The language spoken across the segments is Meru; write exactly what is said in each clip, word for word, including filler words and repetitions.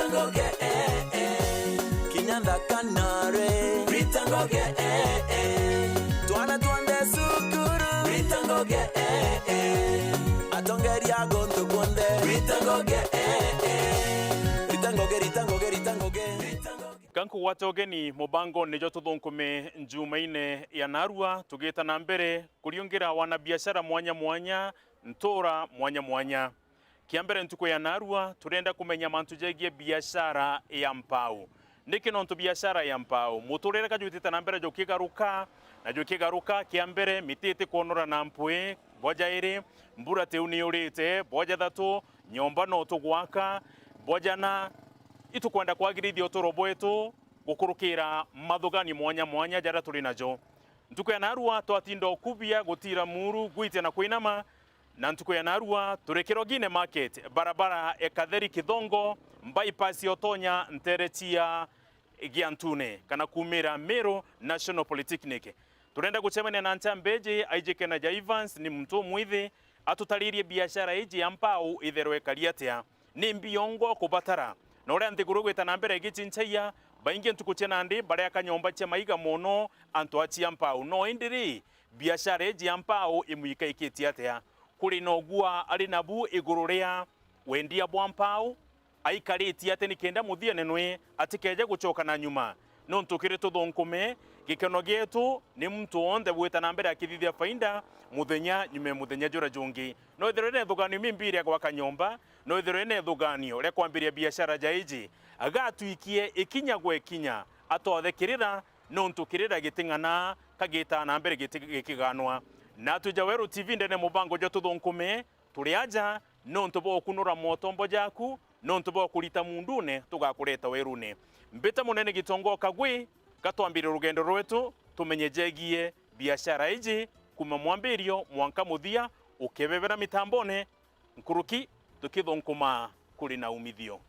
Rita Ngugi, eh, eh. Kinya nthaka nare. Rita Ngugi, eh, eh. Twana twonthe cukuru. Rita Ngugi, eh, eh. Atongeria gontu kwonthe. Rita Ngugi, eh, eh. Rita Ngugi, Rita Ngugi, Rita Ngugi. Rita Ngugi. Ka nkugwate ugeni mubangone jwa Tuthunkume Njumaine ya narua, tugita na mbere kuriungira wanabiashara mwanya mwanya, ntura mwanya mwanya. Kia mbere, ntuku ya narua, turenda kumenya mantu jegie biashara ya mpau. Niki nontu biashara ya mpau? Muturire ka jwitite na mbere jukigaruka, na jukigaruka, kia mbere, miti itikwonora na mpwi, bwa jairi, mbura tiu niyurite, bwa jathatu, nyomba no tugwaka, bwa jana, itukwenda kwagirithia uturo bwetu gukurukira mathuganio mwanya mwanya jaria turi najo. Ntuku ya narua twatinda ukubia, gutira muru, gwitia na kwinama, na ntuku ya narua turi Kirogine Market, barabara ya Katheri Kithongo, bypass ya utonya ntere cia Giantune, kana kumira Meru National Polytechnic. Turenda gucemania na Nchamba iji, aijikena ja Evans, ni muntu umwithi, atutaririe biashara iji ya mpau itherwe ikari atia. Ni mbi yongwa kubatara. Na uria nthiguru igwita na mbere igicincagia, baingi ntuku cia nandi baria kanyomba cia maiga mono antu a cia mpau. No indi ri, biashara iji ya mpau imwikaikitie atia? Kuri na ugua ari nabu iguru ria wendia bwa mpau? Aikaritie atia nikenda muthiene nwi atikeje gucoka na nyuma? Nontu kiri Tuthunkume, gikeno gietu ni muntu wonthe gwita na mbere akithithia faida muthenya nyuma ya muthenya juria jungi. No ithirwe ina ithuganio mimbi ria gwaka nyomba, no ithirwe ina ithuganio ria kwambiria biashara ja iji, agatwikie ikinya gwa ikinya, atothe kirira, nontu kirira giting'ana kagitaa na mbere giti-, gikiganwa. Natwi ja Weru T V ndene mubango jwa Tuthunkume, turi aja nontu bwa ukunura motombo jaku, nontu bwa kurita mundune tugakureta werune. Mbita munene Gitongo Kagwi, gatwambire rugendo rwetu, tumenye jegie biashara iji kuma mwambirio mwanka muthia, ukebebera mitambone, nkuruki tukithunkuma kuri na umithio.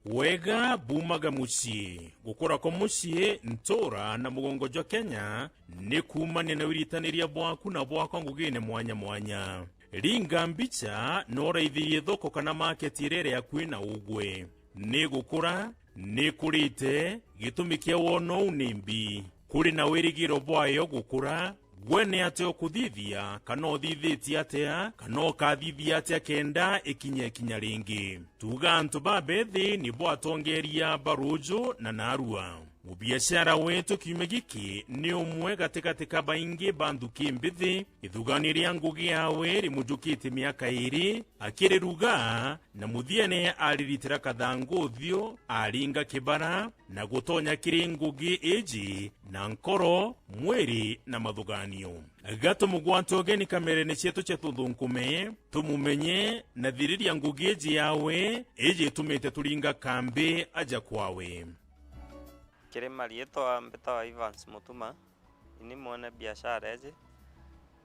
Wega bumaga mucii. Gukura kwa mucii, ntura na mugongo jwa Kenya ni kuumania na wiritaniria bwaku na bwakwa ngugine mwanya mwanya. Ringa mbicha, no uraithirie thoko kana market iria iri akui na ugwe. Ni gukura, ni kurite, gitumi kia wona uu ni mbi. Kuri na wirigiro bwayo gukura, gwe ni atia ukuthithia, kana uthithitie atia, kana ukathithia atia kenda ikinya ikinya ringi? Tuuga antu babethi nibo atongeria ba ruuju na narua. Mubiashara wetu kiumia giki ni umwe gatigati ka baingi ba nthuki mbithi. Ithuganio ria ngugi yawe rimujukitie miaka iiri, akiriruga, na muthiene ariritira kathangu uthiu, aringa kibara, na gutonya kiri ngugi iji na nkoro, mwiri na mathuganio. Ga tumugwate ugeni kamerene cietu cia Tuthunkume, tumumenye na thiriria ngugi iji yawe, iji itumite turinga kambi aja kwawe. Kiri mariitwa mbitawa Evans Mutuma. Ini mwene biashara iji.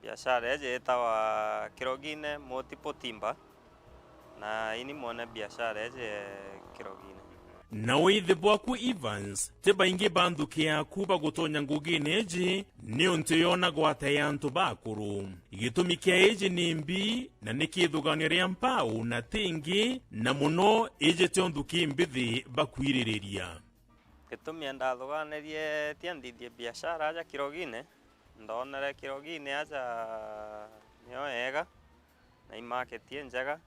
Biashara iji itawa Kirogine Multiple Timber, na ini mwene biashara iji, eh, Kirogine. Na withi bwaku Evans, ti baingi ba nthuki yaku bagutonya ngugine iji, niuntu yona gwata ya antu bakuru. Gitumi kia iji ni mbi, na ni kithuganio ria mpau na tingi, na muno iji tio nthuki mbithi bakwiririria. Gitumi ndathuganirie tia nthithie biashara aja Kirogine, ndonere Kirogine aja nio yega, na i market i njega,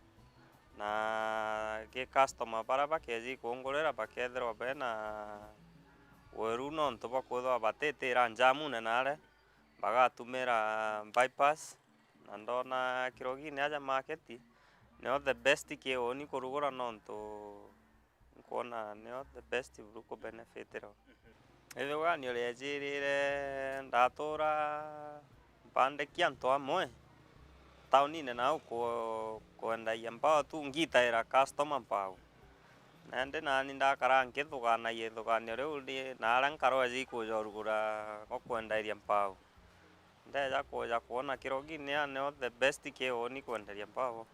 na ki customer bara bakeeji kungurira bakethirwa bena weru nontu bwa kwithirwa batitira njamune nare, bagatumira bypass, na ndona Kirogine aja market nio the best ki uni kurugura nontu nkwona nio the best buru kubenefitira. Ithuganio riejirire ndatura mpandekia antu amwe taunine nau ku-, kwendagia mpau tu ngitaira customer mpau. Na indi nani ndakara nkithuganagia ithuganio riu ndi, na aria nkarwa ji kuja urugura gwa kwendaria mpau. Ndeja kuja kwona Kirogine ya nio the best ki uni kwenderia mpau.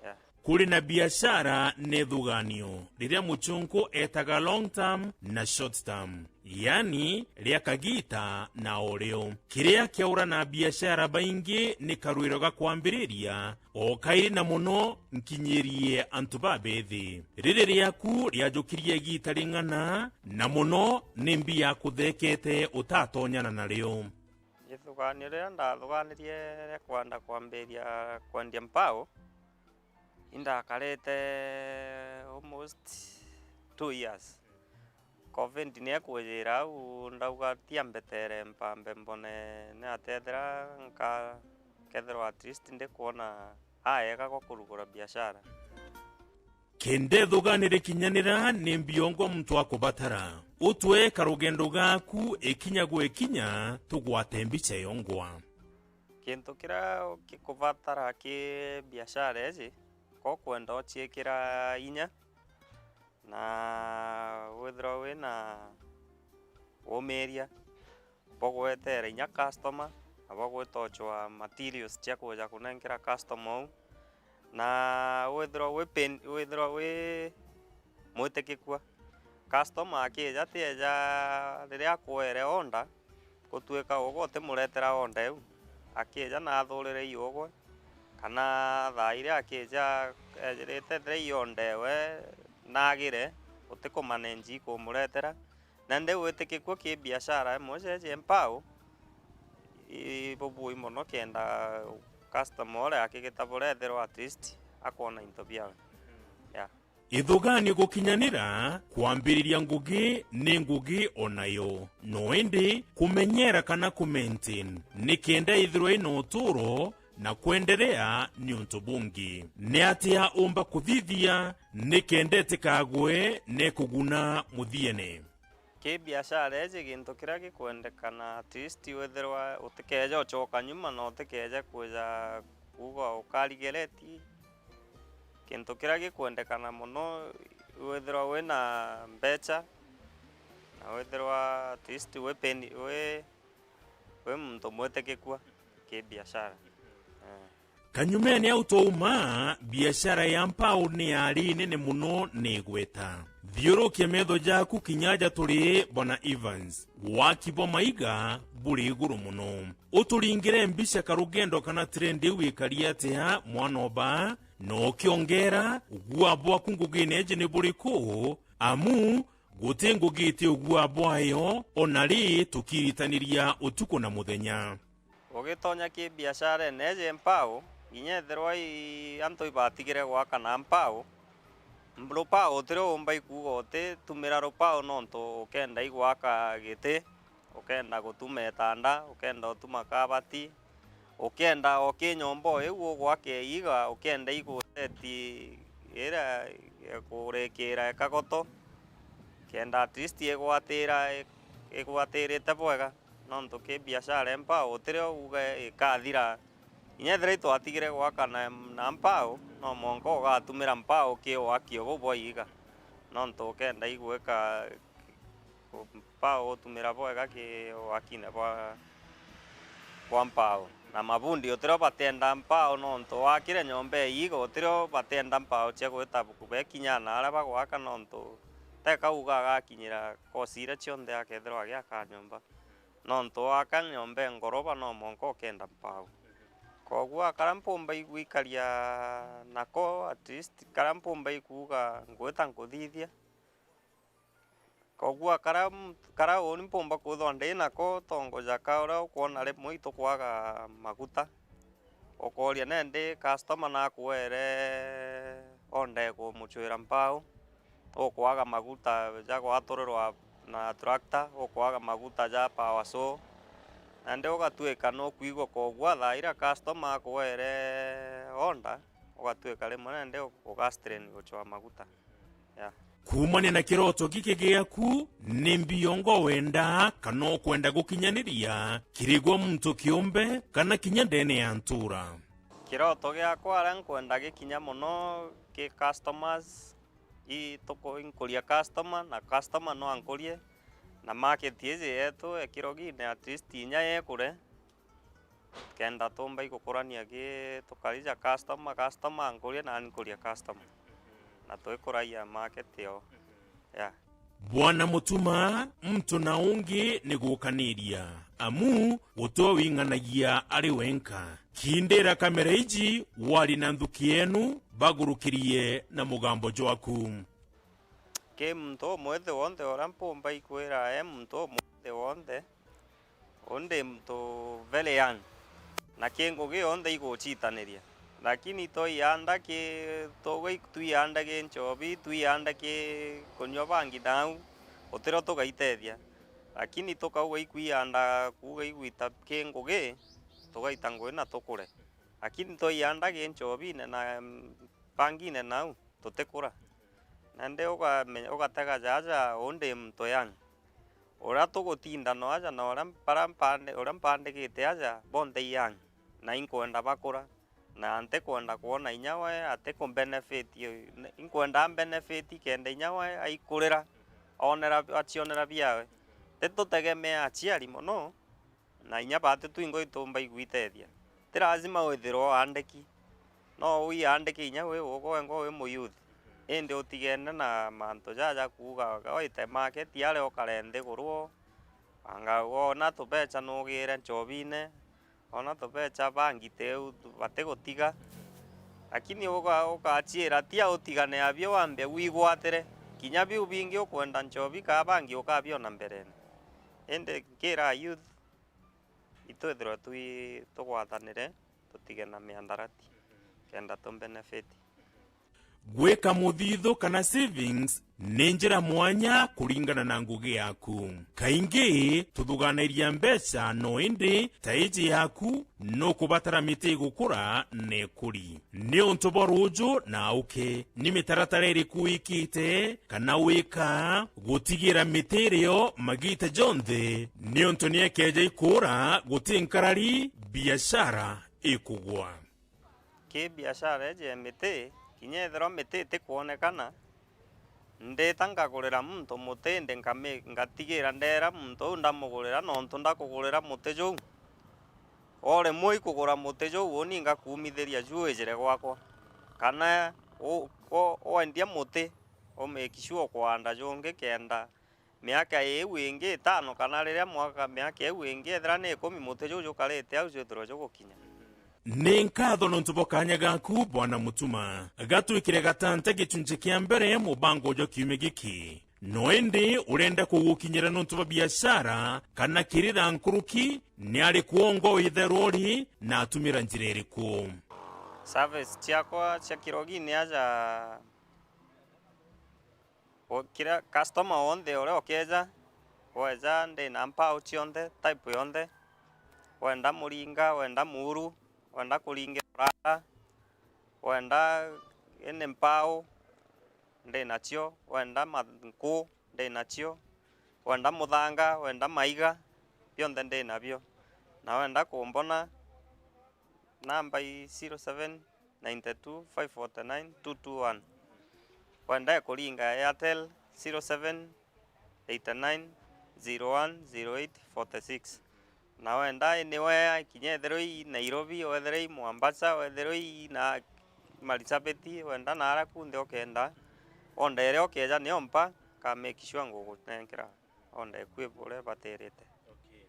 Yeah. Kuri na biashara ni thuganio riria muchunku etaga long term na short term, yani ria kagita na o rio. Kiria kiaura na biashara baingi ni karwiro ga kwambiriria o kairi na muno nkinyirie antu babethi. Riri riaku riajukirie igita ring'ana, na muno ni mbi yakuthekete utatonyana nario? Ithuganio riria ndathuganirie ria kwenda kwambiria kwendia mpau, indakarite almost two years. Covid niekwijira au, ndauga tiambetere mpambe mbone ni atia ethira nka-, kethirwa at least ndikwona aega gwa kurugura biashara. Kenda ithuganire kinyanira ni mbi yongwa muntu akubatara. Utwe karugendo gaku ikinya gwa ikinya, tugwate mbicha yongwa. Kintu kiria gikubatara ki biashara iji, ko kwenda uciikira inya, na withirwa wina umiria bwa gwetera inya customer, na bwa gwita ucwaa materials cia kuja kunenkera customer uu, na withirwa wi pen-, withirwa wi mwitikikua. Customer akija, atieja riria akuere order, gutuika ugwe utimuretera order iu. Akija na athurire iugwe, kana thaa iria akija ejirite ethire i order ewe nagire, utikumanage kumuretera. Na ndi witikikua ki biashara imwe cia mpau, ibubui mono kenda customer uria akigita burethirwa at least akwona into biawe. Yeah. Ithuganio gukinyanira kwambiriria ngugi ni ngugi o nayo, no indi kumenyera kana ku maintain ni kenda ithirwa ina uturo na kwenderea ni untu bungi. Ni atia umba kuthithia ni kenda itikagwe ni kuguna muthiene? Ki biashara iji, gintu kiria gikwendekana at least withirwa utikeeja ucoka nyuma na utikeeja kwija kuuga ukarigereti. Gintu kiria gikwendekana mono, withirwa wina mbecha, na withirwa at least wi pen-, wi, wi muntu mwitikikua ki biashara. Eh. Kanyumene au twauma, biashara ya mpau ni yari nene mono na igweta. Thiurukia metho jaku kinya aja turi Bwana Evans. Waki bwa maiga buri iguru mono. Uturingire mbicha karugendo kana trend iu ikari atia mwana oba, na ukiongera, ugua bwaku ngugine iji ni buriku? Amu guti ngugi iti ugua bwayo, ona ri tukiritaniria utuku na muthenya. Ugitonya ki biasharene iji mpau, kinya ethirwa i antu ibatigire gwaka na mpau, rupau utiri umba ikuuga utitumira rupau nontu ukenda igwaka giti, ukenda gutuma itanda, ukenda utuma kabati, ukenda o ki nyomba o iu ugwaka iiga, ukenda iguseti iria ikurikira ikagoto, kenda at least igwatira, igwatirite bwega. Nontu ki biashara ya mpau utirio uga ikathira. Kinya ethira itwatigire gwaka na, na mpau, no mwanka ugatumira mpau ki waki ubu bwa iiga. Nontu ukenda igwika mpau utumira bwega ki wakine bwa, bwa mpau. Na mabundi utirio batienda mpau, nontu wakire nyomba ya iiga utirio batienda mpau cia gwita bekinya na aria bagwaka, nontu teka uga agakinyira kosi iria cionthe akethirwa agiaka nyomba. Nontu waka nyomba e ngoroba, no mwanka ukenda mpau. Koguo akara mpumba igwikaria nako, at least, kara mpumba ikuuga ngwita nkuthithia. Koguo akara, kara uni mpumba kwithwa ndi nako, tongo jaka uria ukwona rimwe itukwaga maguta. Ukooria nandi customer nakuere onde kumucwira mpau, ukwaga maguta ja gwaturirwa na tractor, ukwaga maguta ja power saw, nandi ugatwika nukwigua koguo thaa iria customer akuere order, ugatwika rimwe nandi ugastrain gucwa maguta. Yeah. Kuumania na kiroto giki giaku, ni mbi yongwa wenda kana ukwenda gukinyaniria kiri gwa muntu kiumbe kana kinya ndene ya ntura? Kiroto giakwa aria nkwenda gikinya mono ki customers, i tuku-, inkuria customer na customer no ankurie, na market iji yetu e Kirogine at least inya yekure, kenda tumba igukurania ki tukarija customer, customer ankuria nani nkuria customer, na twikuragia market yo. Yeah. Bwana Mutuma, muntu na ungi ni gukaniria, amu gutwe wing'anagia ari wenka. Kindira kamera iji wari na nthuki yenu bagurukirie na mugambo jwaku. Ki muntu umwe thi wonthe uria mpumba ikwira e muntu umwe thi wonthe, undi muntu very young, na ki ngugi yonthe igucitaniria. Lakini twaiyanda ki, tuga twiiyanda ki nchobi, twiiyanda ki kunyua bangi nau, utirio tugaitethia. Lakini tukauga ikwiiyanda kuuga igwita ki ngugi, tugaita ngugi na tukure. Lakini twaiyanda ki nchobine na, mm, bangine nau, tutikura. Nandi ukamenya, ugatega jaja undi muntu young. Uria tugutinda no aja na uria mpara mpande-, uria mpandikite aja, bonthe i young, na inkwenda bakura, na ntikwenda kwona inya we atiku benefit, inkwenda a benefit kenda inya we aikurira, onera, acionera biawe. Titutegemea aciari mono, na inya baati twingo itumba igwitethia. Ti lazima withirwe waandiki. No wiandike inya wi ukwengwa wi muyuthi, indi utigene na mantu jaja kuuga, wite market aria ukare nthiguru, anga wona tubecha nugire nchobine, wona tubecha bangi tiu batigutiga. Lakini uga-, ugachiira, tia utigane abio wambe wigwatire. Kinya biu bingi ukwenda nchobi kaa bangi ukabiona mberene. Indi nkira youth, itwithirwe twi-, tugwatanire, tutige na miandarati, kenda tu benefit. Gwika muthithu kana savings ni njira mwanya kuringana na ngugi yaku. Kaingi tuthuganairia mbeca, no indi ta iji yaku nukubatara miti igukura na ikuri. Niuntu bwa ruuju na auki, ni mitaratara iriku wikite kana wika gutigira miti irio magiita jonthe, niuntu ni ikeeja ikuura guti nkarari, biashara ikugwa? Ki biashara iji ya miti, kinya ethirwa miti itikwonekana, ndita ngagurira muntu muti, indi nkami-, ngatigira ndeera muntu uu ndamugurira, nontu ndakugurira muti juu, o rimwe ikugura muti juu, uuni ngakuumithiria juu wijire gwakwa. Kana u-, u-, wendia muti, u make sure ukwaanda jungi kenda miaka iu ingi itano, kana riria mwaka, miaka iu ingi ethira ni ikumi, muti juu jukarite au jwithirwe jugukinya. Ni nkatho nontu bwa kaanya gaku, Bwana Mutuma. Gatwikire gatanta gichunchi kia mbere mubango jwa kiumia giki. No indi urenda kugukinyira nontu bwa biashara kana kirira nkuruki, ni ari kwongo withe rori na atumira njira iriku? Service ciakwa cia kirogi ni aja, o, kiria customer wonthe uria ukeja, weja ndi na mpau cionthe, type yonthe, wenda muringa, wenda muuru, wenda kuringira urara, wenda ini mpau, ndi nacio, wenda ma-, nku, ndi nacio, wenda muthanga, wenda maiga, bionthe ndi nabio. Na wenda kumbona, namba i zero seven nine two five forty nine two two one. Wenda ikuringa Airtel, zero seven eight nine zero one zero eight forty six. Na wenda ni we, kinya ethirwe i Nairobi, wethirwe i Mombasa, wethirwe i na Marsabit, wenda naara kunthe ukenda, order iria ukeja niyo mpa, ka make sure ngugunenkera order ikwi buria ibatirite. Okay.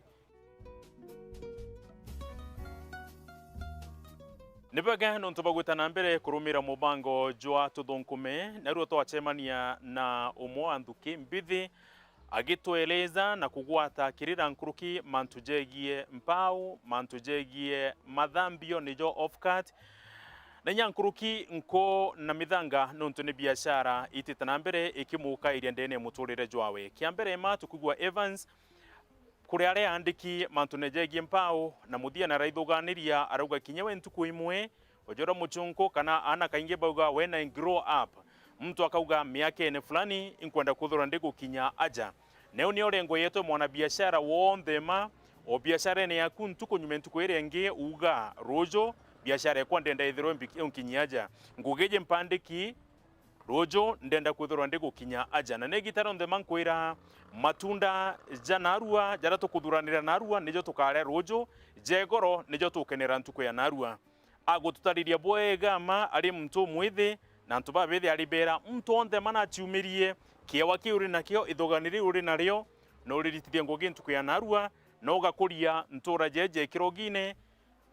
Ni bwega nontu bwa gwita na mbere kurumira mubango jwa Tuthunkume, naruo twacemania na umwe wa nthuki mbithi agitweleza na kugwata kirira nkuruki mantu jegie mpau, mantu jegie mathambio nijo off cut, na inya nkuruki nku na mithanga, nontu ni biashara itite na mbere ikimukairia ndene ya muturire jwawe. Kia mbere ma tukwigua Evans, kuri aria aandiki mantune jegie mpau, na muthia na araithuganiria arauga kinya we ntuku imwe ujura muchunku kana aana kaingi bauga when I grow up. Muntu akauga miakene fulani inkwenda kwithirwa ndi gukinya aja. Neu nio rengo yetu mwana biashara wonthe ma, o biasharene yaku ntuku nyuma ntuku iria ingi uga ruju biashara ekwa ndenda ithirwe mbiki-, unkinyia aja. Ngugi iji mpandiki Ruuju ndenda kwithirwa ndi gukinya aja, na ni igita rionthe ma nkwira, matunda ja narua jaria tukuthuranira narua nijo tukaria ruuju, ja igoro nijo tukenera ntuku ya narua. Agututariria bwega ma ari muntu umwithi, na antu babithi ari bera, muntu onthe ma naciumirie kiewa kiu uri nakio, ithuganiri uri nario, na uriritithia ngugi ntuku ya narua, na ugakuria ntura jeje kirogine.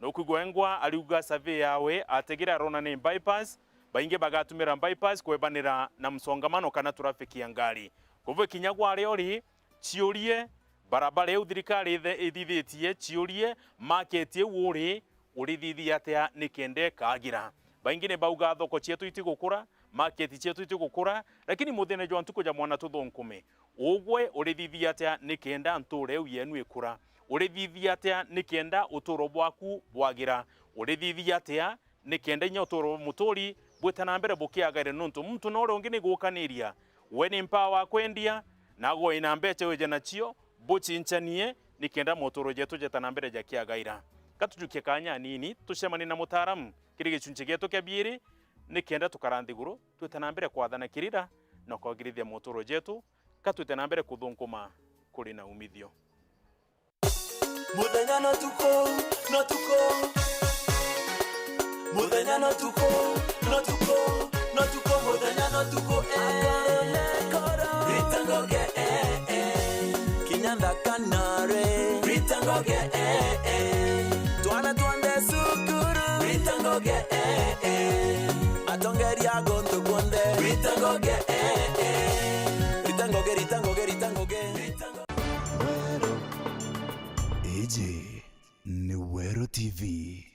Nukwigua engwa ariuga survey yawe ategire arona ni bypass, baingi bagatumira bypass kwebanira na msongamano kana traffic ya ngari. Kwa hivyo kinya gwaria uri, ciurie, barabara iu thirikari ithe-, ithithitie, ciurie, market iu uri, urithithia atia nikenda ikagira? Baingi ni bauga thoko cietu itigukura, market cietu itigukura, lakini muthenya jwa ntuku ja mwana tuthunkume. Ugwe urithithia atia nikenda ntuura iu yenu ikura? Urithithia atia nikenda uturo bwaku bwagira? Urithithia atia nikenda inya uturo bwa muturi bwita na mbere bukiagaira? Nontu muntu na uria ungi ni gukaniria, we ni mpaa wa kwendia, na agwe ina mbeca wije nacio, bucinchanie nikenda moturo jetu jeta na mbere jakiagaira. Katujukie kanya anini, tucemanie na mutaaramu kiri gicunci gietu kia biiri, nikenda tukara nthiguru, twite na mbere kwathana kirira na kwagirithia moturo jetu, ka twite na mbere kuthunkuma kuri na umithio. Muthenya no tuku, no tuku. Muthenya no tuku, no tuku, no tuku, muthenya no tuku, eh. Rita ngoge, eh, eh. Kinya nthaka nare. Rita ngoge, eh, eh. Twana twanthe cukuru. Rita ngoge, eh, eh. Atongeria guntu gunthe. Rita ngoge, eh, eh. Rita ngoge, rita ngoge, rita ngoge. Rita ngoge. Iji ni Weru T V.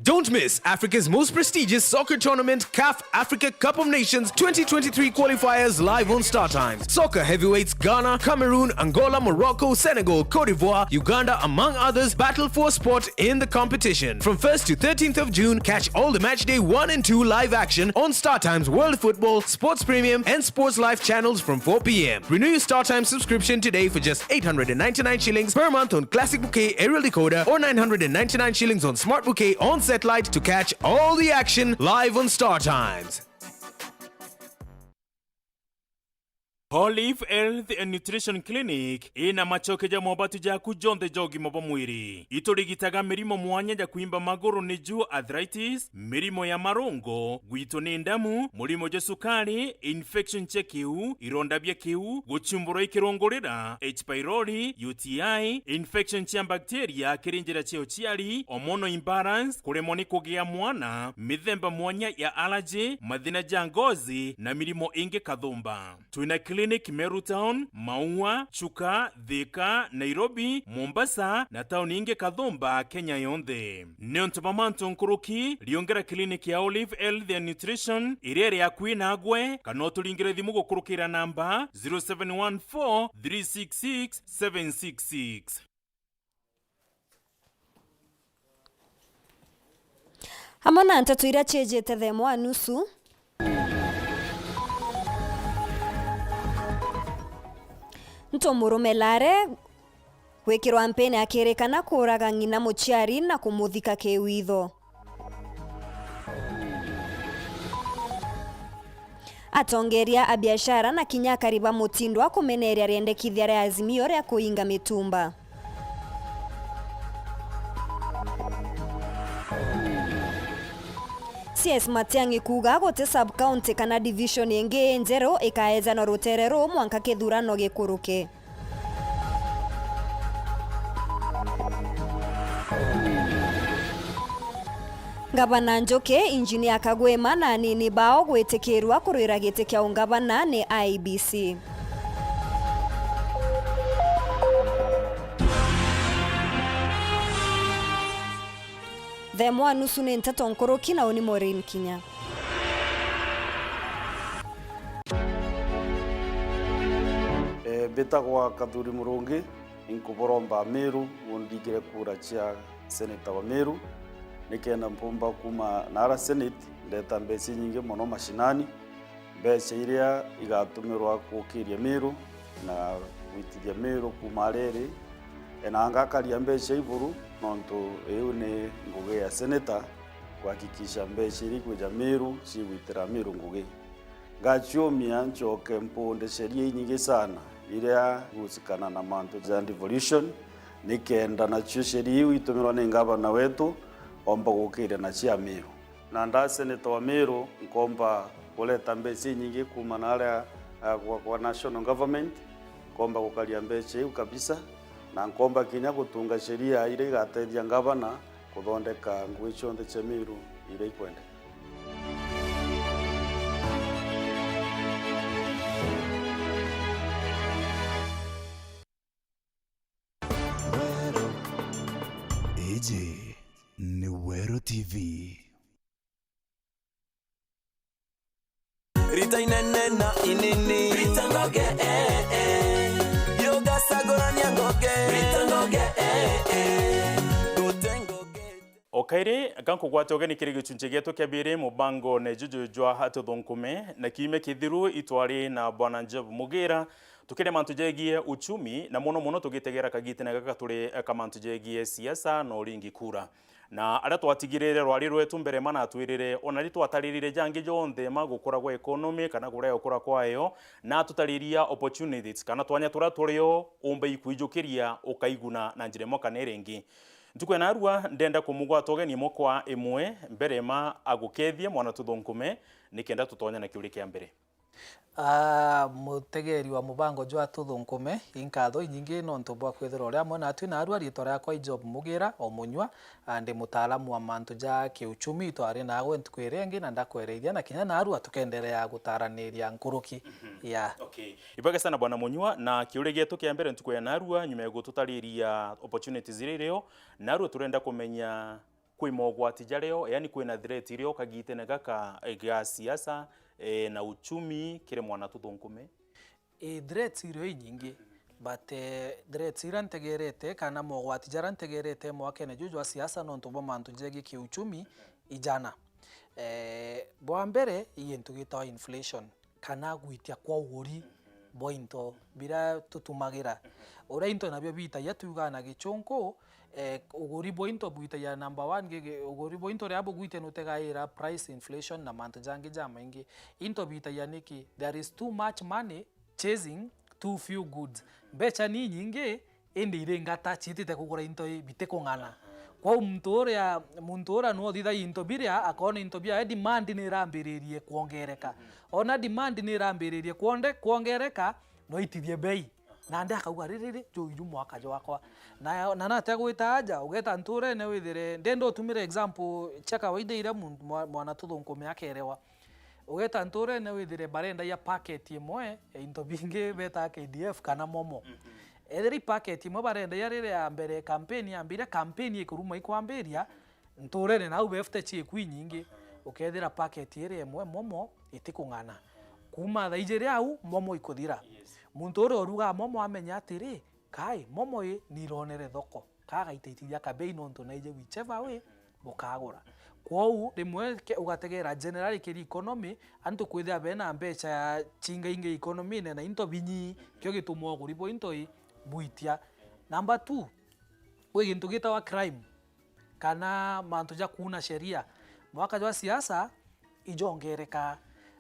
Don't miss Africa's most prestigious soccer tournament, CAF Africa Cup of Nations twenty twenty-three qualifiers, live on Star Times. Soccer heavyweights Ghana, Cameroon, Angola, Morocco, Senegal, Cote d'Ivoire, Uganda, among others, battle for a spot in the competition. From first to thirteenth of June, catch all the match day one and two live action on Star Times World Football, Sports Premium, and Sports Life channels from four p m. Renew your Star Times subscription today for just eight hundred and ninety-nine shillings per month on Classic Bouquet aerial decoder or nine hundred and ninety-nine shillings on Smart Bouquet on satellite to catch all the action live on Star Times. Olive Health and Nutrition Clinic ina macoke ja mobatu jaku jonthe ja ugima bwa mwiri. Iturigitaga mirimo mwanya ja kwimba maguru, niju arthritis, mirimo ya marungo, gwitwo ni ndamu, murimo jwa sukari, infection cia kiu, ironda bia kiu, guchumburwa ikirungurira, H pylori, U T I, infection cia bacteria kiri njira cia uciari, hormonal imbalance, kuremwa ni kugia mwana, mithemba mwanya ya allergy, mathina ja ngozi na mirimo ingi kathumba. Twina clinic Meru Town, Maua, Chuka, Thika, Nairobi, Mombasa na tauni ingi kathumba Kenya yonthe. Niuntu bwa mantu nkuruki, riungera clinic ya Olive Health and Nutrition iria iri akui nagwe, kana uturingire thimu gukurukira namba zero seven one four three six six seven six six. Amwe na nteto iria ciijite thaa imwe na nusu. Ntu murume Lare gwikirwa mpini akirikana kuuraga ng'ina muciari na kumuthika kiwitho. Atongeria a biashara na kinya akari ba mutindo a kumeneria riendekithia ria Azimio ria kuinga mitumba. C S Matiang'i kuuga guti sub-county kana division ingi injeru ikaejanwa rutere ruu mwanka kithurano gikuruke. Ngavana Njuki, Injinia Kagwima na anini bao gwitikirua kurwira giti kia ungavana ni I E B C. Thaa imwe na nusu ni nteto nkuruki, na uni Maureen Kinya. Eh, mbitagwa Kathuri Murungi, inkuburomba Meru, mundingire kura cia seneta wa Meru, nikenda mpumba kuma nara Senate, ndeta mbeca inyingi mono mashinani, mbeca iria igatumirwa kukiria Meru na gwitithia Meru kuma ariri, e, na ngakaria mbeca iburu, nontu iu ni ngugi ya seneta, kuhakikisha mbeca iria ikwija Meru cigwitira Meru ngugi. Ngaciumia ncoke mpunde sheria inyingi sana iria igusikana na mantu ja devolution, nikenda nacio sheria iu itumirwa ni ngavana wetu omba gukiria na cia Meru. Na nda senator wa Meru, nkomba kureta mbeca inyingi kuuma na aria, ah, kwa, kwa national government, nkomba gukaria mbeca iu kabisa, na nkomba kinya gutunga sheria iria igatethia ngavana kuthondeka ngugi cionthe cia Meru iria ikwendeka. Weru. Iji ni Weru T V. Rita inene na inini. Rita ngoge, eh, eh. Yoga sagorania ngoge. Rita ngoge, eh, eh. Ngote ngoge. O kairi, ga nkugwate ugeni kiri gicunci gietu kia biiri mubangone juju jwa Tuthunkume, na kiumia kithiru itwari na Bwana Job Mugira, tukiria mantu jegie uchumi, na mono mono tugitegera kagitene gaka turi ka mantu jegie siasa na uringi kura. Na aria twatigirire rwari rwetu mbere ma natwirire, ona ri twatariririe jangi jonthe ma gukura gwa economy kana kuria gukura kwayo, na atutariria opportunities kana twanya turia turio umba ikwijukiria ukaiguna na njira imwe kana iria ingi. Ntuku ya narua ndenda kumugwata ugeni imwe kwa imwe mbere ma agukethie mwana Tuthunkume, nikenda tutonye na kiuria kia mbere. Ah, mutegeri wa mubango jwa Tuthunkume, inkatho inyingi nontu bwa kwithirwa uri amwe natwi. Narua, riitwa riakwa i Job Mugira o Munyua, ah, ndi mutaalamu wa mantu ja kiuchumi. Twari naagwe ntuku iria ingi na ndakwereithia, na kinya narua tukenderea gutaraniria nkuruki. Mhm. Yeah. Okay. Ibwega sana Bwana Munyua, na kiuria gietu kia mbere ntuku ya narua, nyuma ya gututariria opportunities iria irio, narua turenda kumenya kwi mogwati jario, yani kwina threat irio kagitene gaka, eh, ga siasa, eh, na uchumi kiri mwana Tuthunkume? Ii, threats irio inyingi, but, eh, threats iria ntegerete kana mogwati jaria ntegerete mwakene juju jwa siasa nontu bwa mantu jegie kiuchumi ijana. Eh, bwa mbere, i gintu gitawa inflation, kana gwitia kwa uguri bwa into biria tutumagira. Uria into nabio biitagia, tuugaa na gichunku, eh, uguri bwa into bwitagia number one, gigi-, uguri bwa into riria bugwitia nutegaira price inflation na mantu jangi jamaingi. Into biitagia niki? There is too much money chasing too few goods. Mbecha ni nyingi, indi iri ngata ciitite kugura into i bitikung'ana. Kwou muntu uria, muntu uria nu uthithagia into biria, akoona into biawe demand ni irambiririe kwongereka. Ona demand ni irambiririe kwonde-, kwongereka, no itithie bei. Nandi akauga, "Riri, riri, juu, ju mwaka jwakwa." Na, na nate agwita aja, ugeta nturene withire, ndenda utumire example cia kawaida iria muntu, mwa-, mwana Tuthunkume akerewa. Ugeta nturene withire barendagia packet imwe ya into bingi betaa K D F kana Momo. Mhm. Ethira i packet imwe barendagia riria ya mbere campaign yambire, campaign ikuruma ikwambiria, nturene nau befute ciiku inyingi. Aha. Ukethira packet iria imwe Momo itikung'ana. Kuuma thaa ijiri au, Momo ikuthira. Yes. Muntu uria urugaa Momo amenya atiri, kai, Momo i nironere thoko. Kagaitaitithia kabei nontu naiji whichever way bukagura. Kwou rimwe ke-, ugategera generally kiri economy, antu kwithira bena mbecha ya chingaingi economy-ine na into binyi, kio gituma uguri bwa into i bwitia. Number two, kwi gintu gitawa crime, kana mantu ja kuuna sheria. Mwaka jwa siasa, ijongereka.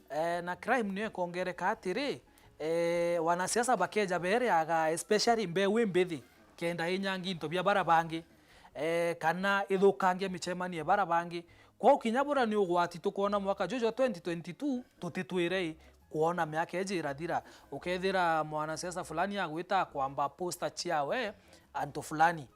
Eh, na crime niyo ikongereka atiri, eh, wanasiasa bakeja bereaga, especially mbeu imbithi, kenda inyangi into bia bara bangi, eh, kana ithukangia michemanio ya bara bangi. Kwou kinya bura ni ugwati tukwona mwaka juju jwa twenty twenty-two tutitwire i kwona miaka iji irathira. Ukethira mwanasiasa fulani agwita kwamba poster ciawe antu fulani,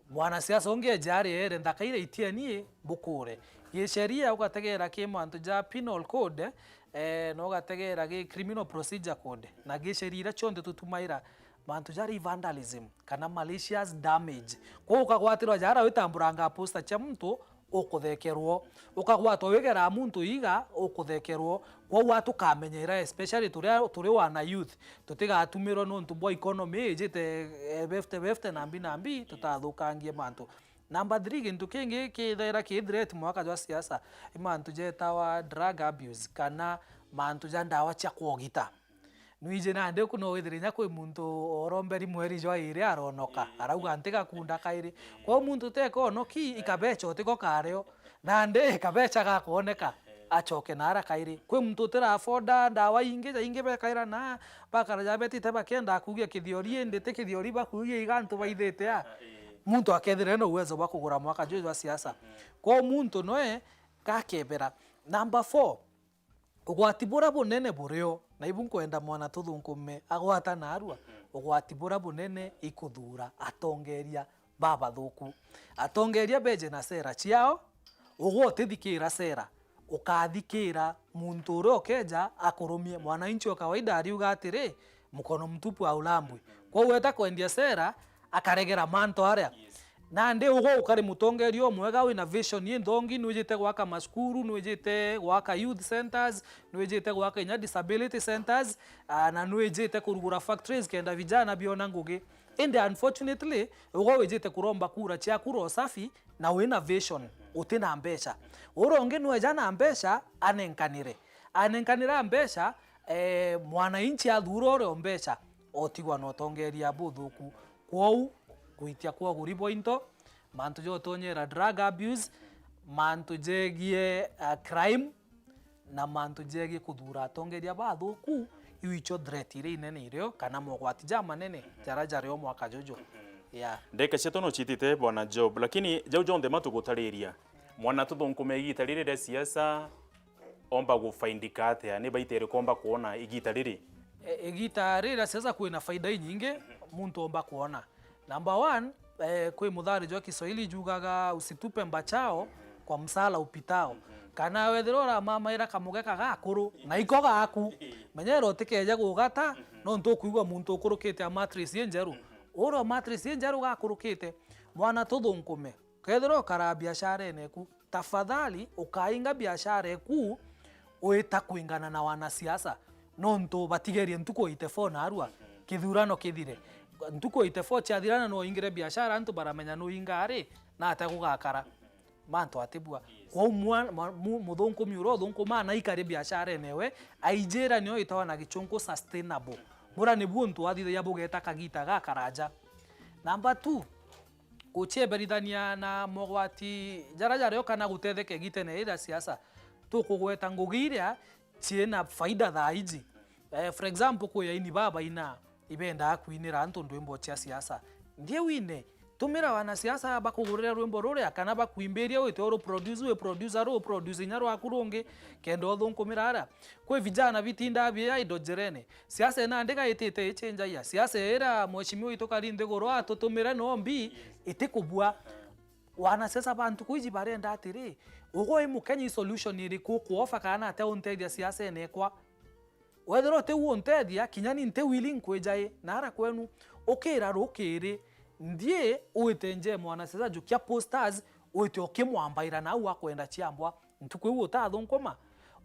mwanasiasa ungi eja ari ere, "Nthaka iria itieni bukure." Gisheria ugategera ki mantu ja penal code, eh, na ugategera gi criminal procedure code, na gisheria iria cionthe tutumaira, mantu jari vandalism kana malicious damage. Kwou ukagwatirwa jara witamburanga poster cia muntu ukuthekerwo, ukagwatwa wigera muntu iga ukuthekerwo. Kwou a tukamenyera, especially turi, turi wana youth, tutigatumirwe nontu bwa economy ijite, eh, befte befte na mbi na mbi, tutathukangie mantu. Number three, gintu kingi kithaira ki threat mwaka jwa siasa, i mantu jetawa drug abuse, kana mantu ja ndawa cia kwogita. Nwiji nandi ku no withire inya kwi muntu oromberi mweri jwa iri aronoka, arauga, "Ntigakunda kairi." Kwou muntu tekonoki, ikabecha utiko kario. Nandi kabecha gakwoneka, eh, acoke naara kairi. Kwi muntu utira afforda ndawa ingi, ja ingi bekaira na bakara ja betite bakienda kugia kithiori, indi ti kithiori bakugia iga antu baithite a. Eh. Muntu akethire na uwezo bwa kugura mwaka juju jwa siasa. Mhm. Kwou muntu noe gakebera. Number four, ugwati buria bunene burio, na ibu nkwenda mwana tuthunkume agwata narua, mhm, ugwati buria bunene ikuthuura atongeria babathuku. Atongeria beje na sera ciao, ugwe utithikira sera, ukathikira muntu uria ukeja akurumie. Mwananchi wa kawaida ariuga atiri, "Mkono mtupu haulambwi." Kwou weta kwendia sera, akaregera mantu aria. Yes. Nandi ugwe ukari mutongeria umwega wina vision inthongi, nwijite gwaka masukuru, nwijite gwaka youth centers, nwijite gwaka inya disability centers, ah, na nwijite kurugura factories kenda vijana biona ngugi. Indi unfortunately, ugwe wijite kuromba kura ciaku ro safi na wina vision, utina mbeca. Uria ungi nweja na mbeca, anenkanire. Anenkanira mbeca, eh, mwananchi athuura uria o mbeca, otigwa na utongeria buthuku. Kwou, gwitia kwa uguri bwa into, mantu ja utonyera drug abuse, mantu jegie, ah, crime, na mantu jegie kuthuura atongeria bathuku, iu icio threat iria inene irio, kana mogwati jamanene jaria jario mwaka juju. Yeah. Ndagika cietu no ciitite, Bwana Job, lakini jau jonthe matugutariria, mwana tuthunkume igita riri ria siasa, omba gufaindika atia? Ni baita iriku omba kwona igita riri? E, igita riri ria siasa kwina faida inyingi muntu omba kwona. Number one, eh, kwi muthari jwa Kiswahili jugaga, "Usitupe mbachao kwa msala upitao." Kana wethirwa uramamaira kamuge ka gakuru, na iko gaku, menyera utikeje gugata, nontu ukwigua muntu ukurukite a mattress injeru. Uria mattress injeru gakurukite, mwana tuthunkume. Kethirwa ukara biasharene eku, tafadhali ukainga biashara eku wita kwingana na wanasiasa, nontu batigerie ntuku eighty-four narua, kithurano kithire. Ntuku eighty-four ciathirana, no uingire biashara, antu baramenya nuinga ari, na atia gugakara. Mantu atibua. Kwou mwa-, mwa-, mu-, muthunkumi uria uthunkumaa naikari biasharene ewe, aijira nio itawa na gichunku sustainable. Bura nibu untu athithagia bugeta kagita gakaraja. Number two, gucieberithania na mogwati jaria jario kana gutetheka igitene riri ria siasa, tukugweta ngugi iria ciina faida thaa iji. Eh, for example, kwi aini babaina ibendaa kwinira antu ndwimbo cia siasa. Nthie wine, tumira wanasiasa bakugurire rwimbo ruria, kana bakwimbiria wite uru produce, wi producer ru produce inya rwaku rungi, kenda uthunkumira aria. Kwi vijana bitindaa bi idle njerene. Siasa ina ndiga itite ichenjagia. Siasa ira mheshimiwa witu kari nthiguru atutumire no mbi, itikubua. Wanasiasa ba ntuku iji barenda atiri, ugwe wi Mukenya, i solution iriku ukuofa kana atia untethia siasene ekwa? Wethirwa uti u untethia, kinya ni nti willing kwija i, nara kwenu, ukira rukiri, nthie wite nje mwanasiasa njukia posters, wite ukimwambaira nau akwenda ciambwa. Ntuku iu utathunkuma.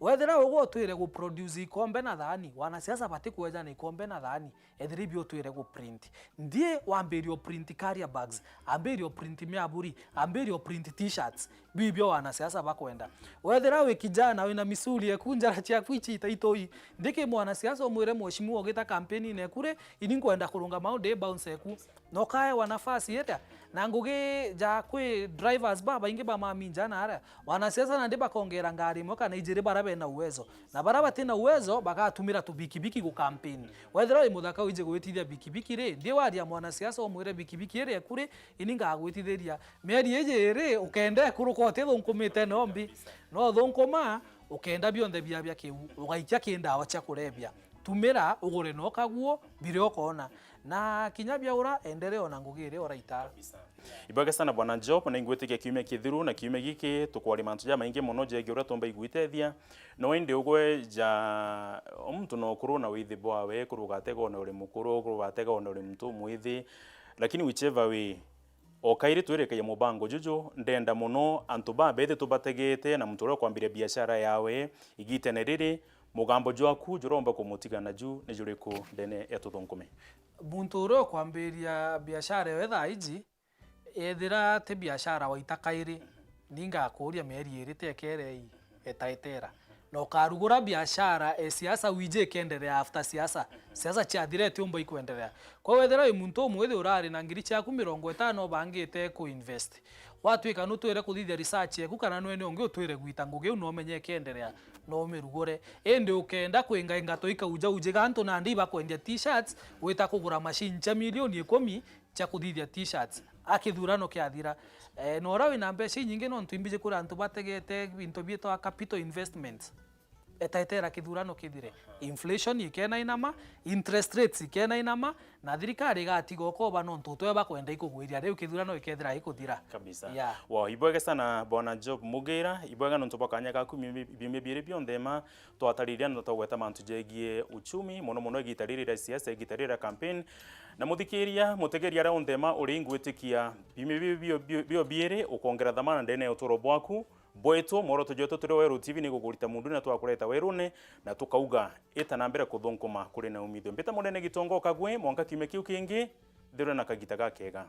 Wethira ugwe utwire gu produce ikombe na thaani, wanasiasa batikweja na ikombe na thaani, ethira ibio utwire gu print. Nthie wambirie u print carrier bags, ambirie u print miaburi, ambirie u print t-shirts. Biu ibio wanasiasa bakwenda. Wethira wi kijana wina misuli eku, njara ciaku ici itaitoi, ndiki mwanasiasa umwire, "Mheshimiwa, ugita campaign-ini eku ri, ini nkwenda kurungama au ndi bounce eku." Na ukaewa nafasi iria. Na ngugi ja kwi drivers babaingi ba maminja na aria, wanasiasa nandi bakongera ngari imwe kana ijiri baria bena uwezo. Na baria batina uwezo bagatumira tubikibiki gu campaign. Wethira wi muthaka wiji gwitithia bikibiki ri, nthi waria mwanasiasa umwire, "Bikibiki iria eku ri, ini ngagwitithiria mieri iji iri, ukenda ikuruka utithunkumite nombi." No thunkuma, ukenda bionthe biabia kiu, ugaikia ki ndawa cia kurebia. Tumira, ugure na ukaguo, biria ukoona. Na kinya biaura, enderea ona ngugi iria uraitaa. Ibwega sana Bwana Job, na ingwitikia kiumia kithiru na kiumia giki tukwaria mantu jamaingi mono jegie uria tumba igwitethia. No indi ugwe ja, o muntu na ukuru na withi bwawe, kuru ugatega ona uri mukuru, kuru ugatega ona uri muntu umwithi. Lakini whichever way, o kairi twirikagia mubango juju, ndenda mono antu babethi tubategete na muntu uria ukwambiria biashara yawe igitene riri, mugambo jwaku juromba kumutigana ju ni juriku ndene ya tuthunkume? Muntu uria ukwambiria biashara yawe thaa iji, ethira ti biashara waita kairi, ni ngakuuria mieri iri tekerei etaetera. Na ukarugura biashara e siasa wije ikenderea after siasa. Siasa ciathira itiumba ikwenderea. Kwa wethira wi muntu umwe ithi urari na ngiri ciaku mirongo itano ubangite ku invest. Watwika nutwire kuthithia research yeku kana nwene ungi utwire gwita ngugi iu na umenye ikenderea, no umirugure. Indi ukenda kwinga ingato ikauja ujiga antu nandi ibakwendia t-shirts, wita kugura machine cia milioni ikumi cia kuthithia t-shirts. A kithurano kiathira. Eh, na uria wina mbeca inyingi nontu imbiji kuri antu bategete into bietwa capital investments. Etaetera kithurano kithire. Inflation ikena inama, interest rates ikena inama, na thirikari igatiga ukoba nontu utwe bakwenda ikugwiria riu kithurano ikethira ikuthira. Kabisa. Yeah. Wow, ibwega sana Bwana Job Mugira, ibwega nontu bwa kanya gaku biumia biumia biiri bionthe ma twatariria na twagweta mantu jegie uchumi, mono mono igita riri ria siasa, igita riri ria campaign. Na muthikiria, mutegeria aria onthe ma uri ingwitikia biumia biu bio bio- bio biiri ukongera thamana ndene ya uturo bwaku. Bwetu, mworoto jwetu turi Weru T V ni gugurita mundune na twakureta werune, na tukauga, ita na mbere kuthunkuma kuri na umithio. Mbita munene Gitongo Kagwe, mwanka kiumia kiu kingi, thirwe na kagita gakega.